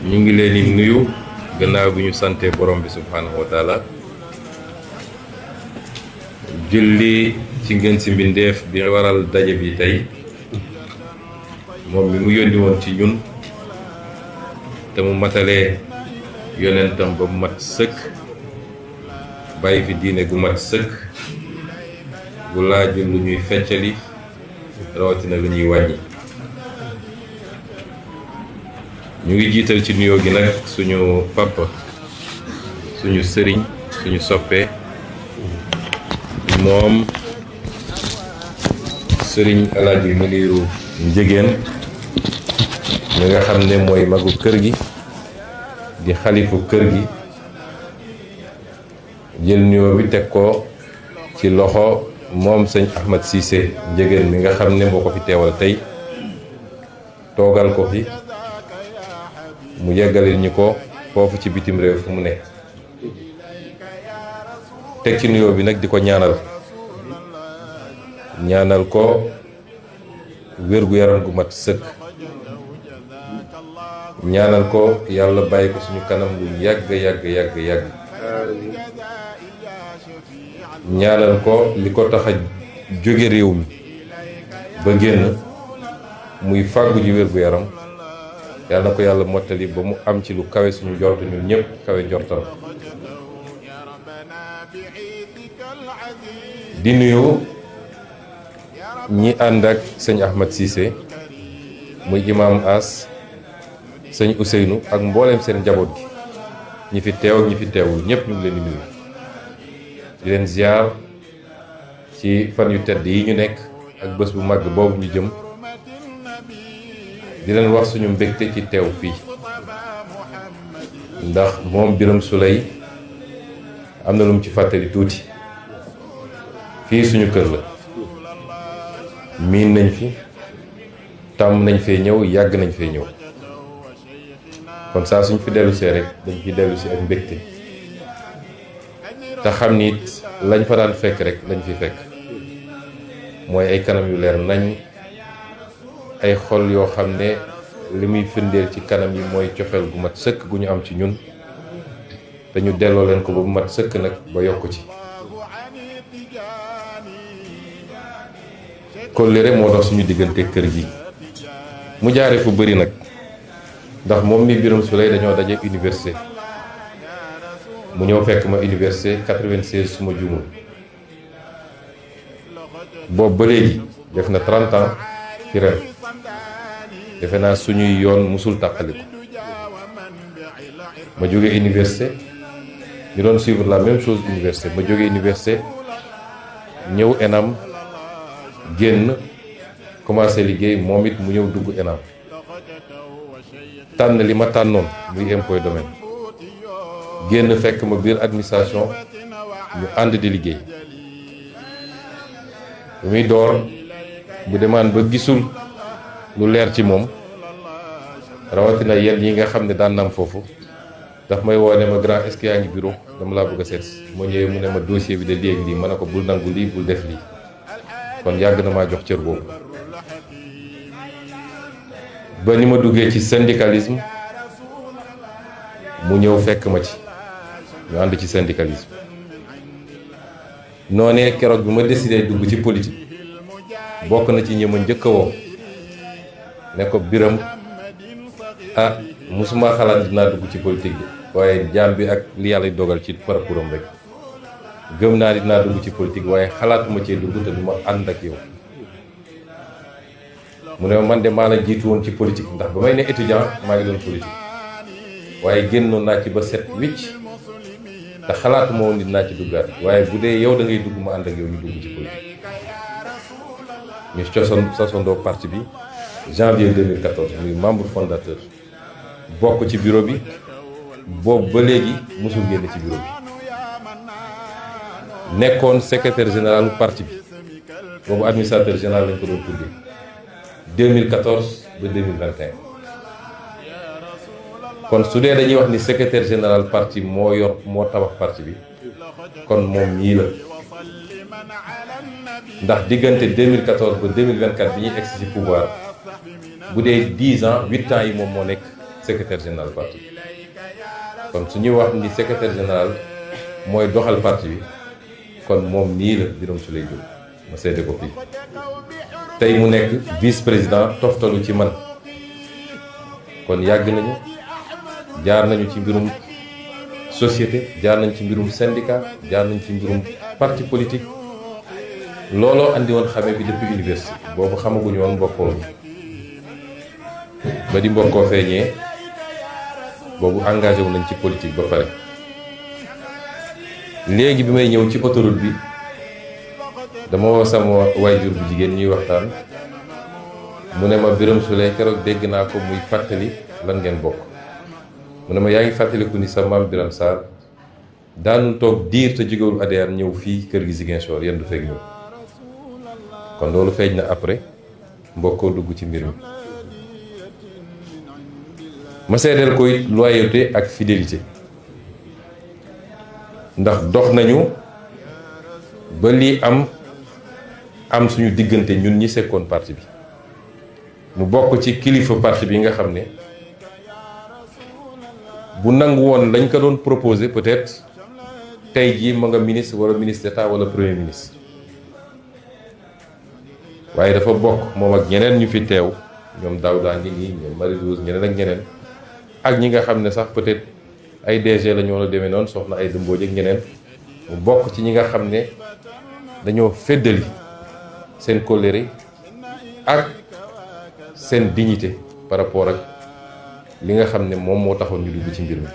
ñu ngi leen di nuyu gannaaw bi ñu sante borom bi subhanahu wa taala julli ci ngeen ci mbindeef bi waral daje bi tey moom mi mu yónni woon ci ñun te mu matalee yonentam ba mu mat sëkk bàyyi fi diine gu mat sëkk bu laajul lu ñuy feccali rawatina lu ñuy wàññi. ñu ngi jiital ci nuyoo gi nag suñu papa suñu sëriñ suñu soppee moom sëriñ Alaaji Muniru Njegéen mi nga xam ne mooy magu kër gi di xalifu kër gi jël nuyoo bi teg ko ci loxo moom sëñ Ahmed Cissé Njegéen mi nga xam ne moo ko fi teewal tey toogal ko fi mu yeggalil ñu ko foofu ci bitim réew fu mu ne teg ci nuyoo bi nag di ko ñaanal ko wér-gu-yaram gu mat sëkk ñaanal ko yàlla bàyyi ko suñu kanam lu yàgg ñaanal ko li ko tax a jóge réew mi ba génn muy fàggu ji wér-gu-yaram yàlla na ko yàlla mottali ba mu am ci lu kawe suñu njort ñun ñëpp kawe njortam. di nuyu ñi ànd ak sëñ Ahmed Cissé muy imam As sëñ Ousseynou ak mbooleem seen njaboot gi ñi fi teew ak ñi fi teewul ñëpp ñu ngi leen di nuyu di leen ziar ci fan yu tedd yi ñu nekk ak bés bu màgg boobu ñu jëm. di leen wax suñu mbégte ci teew fii ndax moom Birame Souleye am na lu mu ci fàttali tuuti fii suñu kër la miin nañ fi tàmm nañ fee ñëw yàgg nañ fee ñëw kon saa suñ fi dellu see rek dañ fi dellu si ak mbégte te xam ni lañ fa daan fekk rek lañ fi fekk mooy ay kanam yu leer nañ ay xol yoo xam ne li muy firndeel ci kanam yi mooy cofeel gu mat sëkk gu ñu am ci ñun te ñu delloo leen ko ba bu mat sëkk nag ba yokk ci kóllëre moo dox suñu diggante kër gi mu jaare fu bëri nag ndax moom mi Birame Souleye dañoo daje université mu ñëw fekk ma université 96 suma juumul boobu ba léegi def na 30 ans ci ren defe naa suñuy yoon musul tàqaliku ma jóge université ñu doon suivre la même chose université ma jóge université ñëw ENAM génn commencé liggéey moom it mu ñëw dugg ENAM tànn li ma tànnoon muy impôt domaine génn fekk ma biir administration ñu ànd di liggéey bu muy door bu demaan ba gisul lu leer ci moom rawatina yenn yi nga xam ne daan naam foofu daf may woo ne ma grand est-ce que yaa ngi bureau dama laa bëgg a seet moo ñëwee mu ne ma dossier bi de léegi lii ma ne ko bul nangu lii bul def lii kon yàgg na maa jox cër boobu ba ni ma duggee ci syndicalisme mu ñëw fekk ma ci ñu ànd ci syndicalisme noonee keroog bi ma décidé dugg ci politique bokk na ci ñi ma njëkk a woo ne ko Birame musuma xalaat dinaa dugg ci politique bi waaye jaam bi ak li yàlla dogal ci parcours am rek gëm naa ni dinaa dugg ci politique waaye xalaatuma cee dugg te duma ànd ak yow mu ne man de maa la jiitu woon ci politique ndax ba may ne étudiant maa ngi doon politique waaye génnoon naa ci ba set wicc te xalaatuma woon ni dinaa ci duggaat waaye bu dee yow da ngay dugg ma ànd ak yow ñu dugg ci politique ñu sosondoo parti bi janvier 2014 muy membre fondateur bokk ci bureau bi boobu ba léegi mosul génn ci bureau bi nekkoon secrétaire général parti bi boobu administrateur général lañ ko doon tuddee 2014 ba 2021 kon su dee dañuy wax ni secrétaire général parti moo tabax parti bi kon moom ñii la ndax diggante 2014 ba 2024 bi ñuy egsi ci pouvoir bu dee 10 ans 8 ans yi moom moo nekk secrétaire général parti bi kon su ñuy wax ni secrétaire général mooy doxal parti bi kon moom nii la Birame Souleye Diop ma seede ko fii tey mu nekk vice président toftalu ci man kon yàgg nañu jaar nañu ci mbirum société jaar nañ ci mbirum syndicat jaar nañ ci mbirum parti politique looloo andi woon xame bi depuis université boobu xamaguñu woon mbokkoo ba di mbokkoo feeñee boobu engagé wu nañ ci politique ba pare léegi bi may ñëw ci autoroute bi dama woo sama waajur bu jigéen ñuy waxtaan mu ne ma Birame Souleye keroog dégg naa ko muy fàttali lan ngeen bokk mu ne ma yaa ngi fàttaliku ni sa maam Birame Sarr daanu toog diir te jógewul ADR ñëw fii kër gi Ziguinchor yéen du fekk ñëw kon loolu feeñ na après mbokkoo dugg ci mbir mi ma seedeel ko it loyauté ak fidélité ndax dox nañu ba lii am suñu diggante ñun ñi sekkoon parti bi mu bokk ci kilifa parti bi nga xam ne bu nangu woon lañ ko doon proposé peut-être tey jii ma nga ministre wala ministre d'État wala premier ministre waaye dafa bokk moom ak ñeneen ñu fi teew ñoom Daouda ngi nii ñoom Marie-Louise ñeneen ak ñeneen ak ñi nga xam ne sax peut-être ay DG la ñu war a demee noonu soxna ay dëmbooj ak ñeneen mu bokk ci ñi nga xam ne dañoo feddali seen kóllëre ak seen dignité par rapport ak li nga xam ne moom moo taxoon ñu dugg ci mbir mi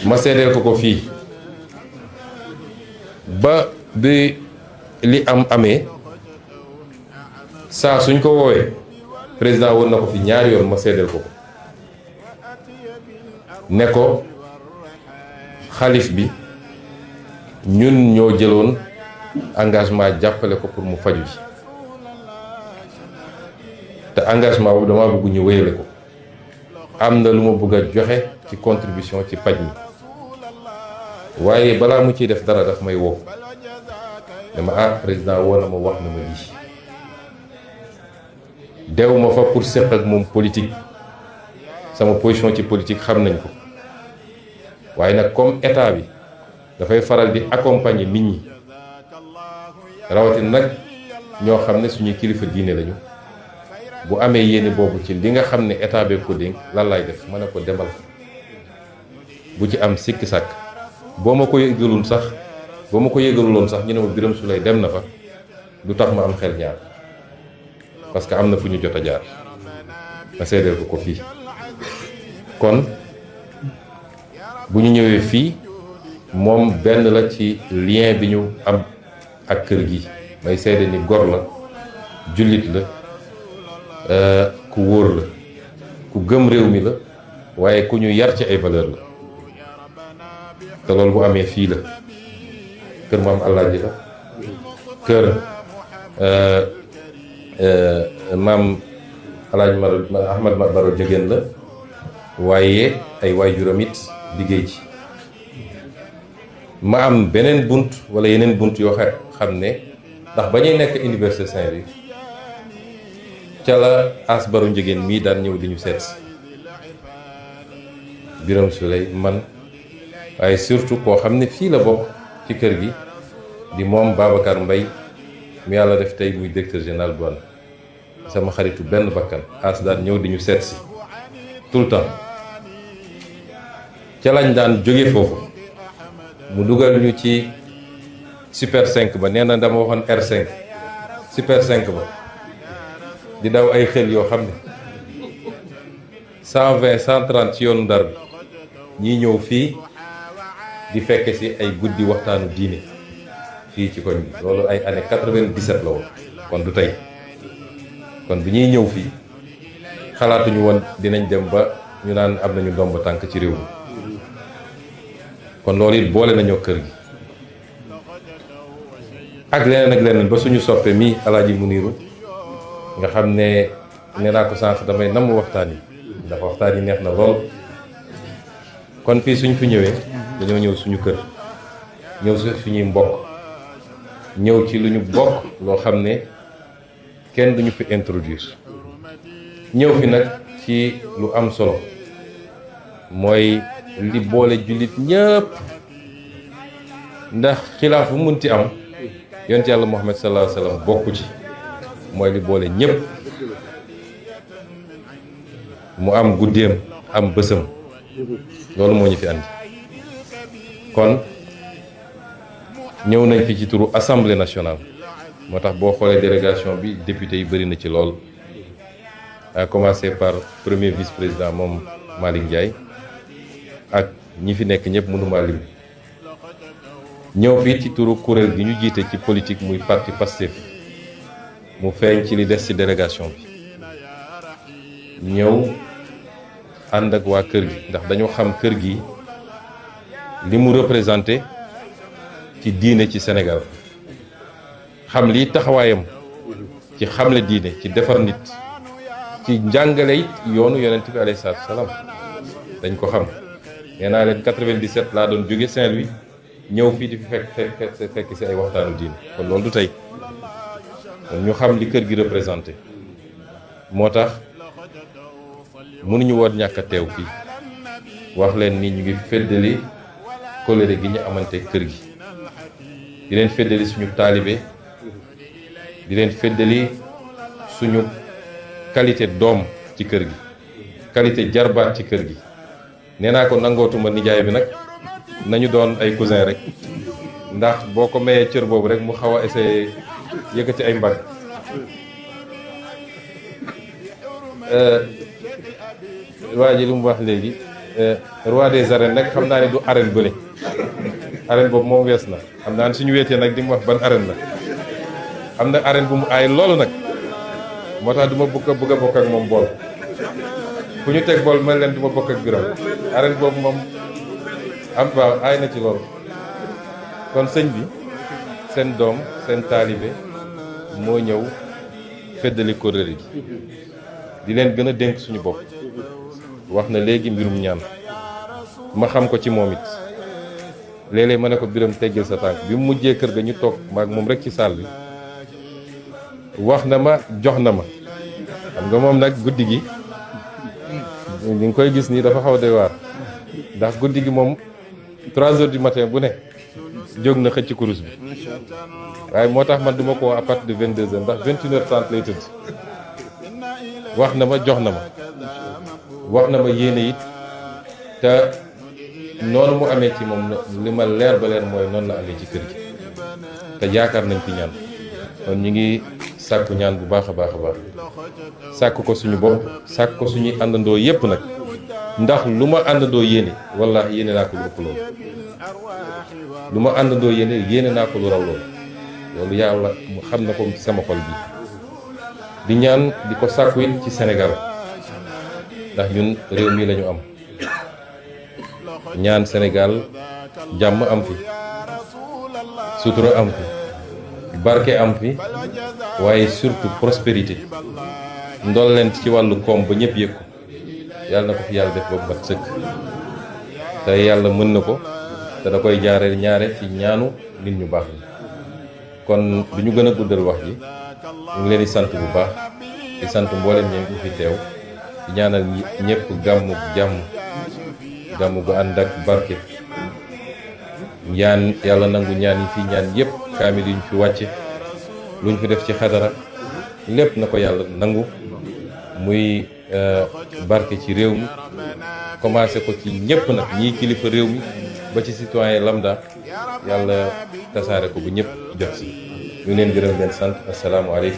ma seedeel ko fii ba bi li amee saa suñ ko woowee président woon na ko fi ñaari yoon ma seedeel ko ne ko xalif bi ñun ñoo jëloon engagement jàppale ko pour mu faju ji te engagement boobu dama bëgg ñu wéyale ko am na lu ma bëgg a joxe ci contribution ci paj mi waaye balaa mu ciy def dara daf may woo dama président woo na ma wax na ma lii dew ma fa pour seq ak moom politique sama position ci politique xam nañ ko waaye nag comme état bi dafay faral di accompagner nit ñi rawatina nag ñoo xam ne suñuy kilifa diine lañu bu amee yéene boobu ci li nga xam ne état bee ko dénk lan laay def ma ne ko demal bu ci am sikki sàkk boo ma ko yëgaluloon sax ñu ne ma Birame Souleye dem na fa du tax ma am xel ñaar parce que am na fu ñu jot a jaar ma seedeel ko fii kon bu ñu ñëwee fii moom benn la ci lien bi ñu am ak kër gi may seede ni gor la jullit la ku wóor la ku gëm réew mi la waaye ku ñu yar ci ay valeur la te loolu bu amee fii la kër maam Alaaji la kër maam Alaaji Ahmad Baro Jegeen la waaye ay waajuram it liggéey ci ma am beneen bunt wala yeneen bunt yoo xam ne ndax ba ñuy nekk université Saint-Louis ca la As Baro Njëgeen mii daan ñëw di ñu seet Birame Souleye man waaye surtout koo xam ne fii la bokk ci kër gi di moom Babacar Mbaye mi yàlla def tey muy directeur général douane sama xaritu benn bakkan As daan ñëw di ñu seet si tout le temps ca lañ daan jóge foofu mu dugal ñu ci super 5 ba nee na dama waxoon R5 super 5 ba di daw ay xel yoo xam ne 120 130 ci yoonu Ndar bi ñii ñëw fii di fekke si ay guddi waxtaanu diine fii ci koñ bi loolu ay année 97 la woon kon du tey kon bi ñuy ñëw fii xalaatuñu woon dinañ dem ba ñu naan am nañu ndomb tànk ci réew mi kon loolu it boole nañoo kër gi ak leneen ba suñu soppe mi Alaaji Muniru nga xam ne nee naa ko sànq damay namm waxtaan yi ndax waxtaan yi neex na lool kon fii suñ fi ñëwee dañoo ñëw suñu kër ñëw si suñuy mbokk ñëw ci lu ñu bokk loo xam ne kenn duñu fi introduire ñëw fi nag ci lu am solo mooy li boole jullit ñëpp, ndax xilaaf bu munti am yonent yàlla Muhammad sallallahu alayhi wa sallam bokku ci, mooy li boole ñëpp. mu am guddeem am bësam, loolu moo ñu fi andi. kon ñëw nañ fi ci turu assemblée nationale, moo tax boo xoolee délégation bi député yi bëri na ci lool, à commencer par premier vice-président moom Malick Ndiaye ak ñi fi nekk ñëpp mënuma lim. ñëw fii ci turu kuréel gi ñu jiite ci politique muy parti Pastef, mu feeñ ci li des ci délégation bi. ñëw ànd ak waa kër gi ndax dañu xam kër gi li mu représenté ci diine ci Sénégal, xam lii taxawaayam ci xamle diine, ci defar nit, ci njàngale it yoonu yonent bi alayhi salaatu salaam dañ ko xam. nee naa leen 97 laa doon jóge Saint-Louis ñëw fii di fi fekk ci ay waxtaanu diine, kon loolu du tey. kon ñu xam li kër gi représenté moo tax mënuñu woon ñàkk a teew fii wax leen ni ñu ngi feddali kóllëre gi ñu amante kër gi, di leen feddali suñu taalibe, di leen feddali suñu qualité doom ci kër gi, qualité jarbaat ci kër gi. nee naa ko nangootuma nijaay bi nag, nañu doon ay cousin rek, ndax boo ko mayee cër boobu rek mu xaw a essayé yëkkati ay mbagg. waa ji lu mu wax léegi roi des arènes nag xam naa ne du arène bële, arène boobu moom wees na. xam naa ne suñu weetee nag di mu wax ban arène la. am na arène bu mu aay loolu nag, moo tax du ma bëgg a bokk ak moom bool. fu ñu teg bool man leen du ma bokk ak biram. arène boobu moom am waaw aay na ci loolu. kon sëñ bi seen doom seen taalibe moo ñëw feddali kóllëre gi, di leen gën a dénk suñu bopp. wax na léegi mbirum ñaan, ma xam ko ci moom it. léeg-léeg ma ne ko biram teggil sa tànk. bi mu mujjee kër ga ñu toog maag moom rek ci salle bi, wax na ma jox na ma. xam nga moom nag guddi gi ñu ngi koy gis nii dafa xaw a doy waar, ndax guddi gi moom 3 heures du matin bu ne jóg na xëcc kurus bi. waaye moo tax man duma ko à partir de 22 heures, ndax 21h30 lay tëdd. wax na ma jox na ma, wax na ma yéene it, te noonu mu amee ci moom li ma leer ba leer mooy noonu la amee ci kër gi, te yaakaar nañ fi ñaan. kon ñu ngi sàkku ñaan bu baax a baax a baax, sàkk ko suñu bopp, sàkk ko suñuy àndandoo yépp nag, ndax lu ma àndandoo yéene wallaahi yéene naa ko lu ëpp loolu. lu ma àndandoo yéene naa ko lu raw loolu. loolu yàlla xam na ko ci sama xol bi. di ñaan di ko sàkku it ci Sénégal, ndax ñun réew mi lañu am. ñaan Sénégal jàmm am fi, sutura am fi, barke am fi, waaye surtout prospérité, ndollent ci wàllu koom ba ñëpp yëg ko. yàlla na ko fi yàlla def ba mat sëkk. te yàlla mën na ko, te da koy jaaree ñaare ci ñaanu nit ñu baax ñi. kon du ñu gën a guddal wax ji, ñu ngi leen di sant bu baax, di sant mboolem ñi fi teew, di ñaanal ñëpp gàmmu jàmm, gàmmu gu ànd ak barke. ñaan yàlla nangu ñaan yi fi ñaan yëpp, kaamil yuñ fi wàcce, luñ fi def ci xadara lépp na ko yàlla nangu, muy barke ci réew mi, commencé ko ci ñëpp nag, ñii kilifa réew mi ba ci citoyen lambda, yàlla tasaare ko bu ñëpp jot si. ñu leen gërëm leen sant. asalaamaaleykum.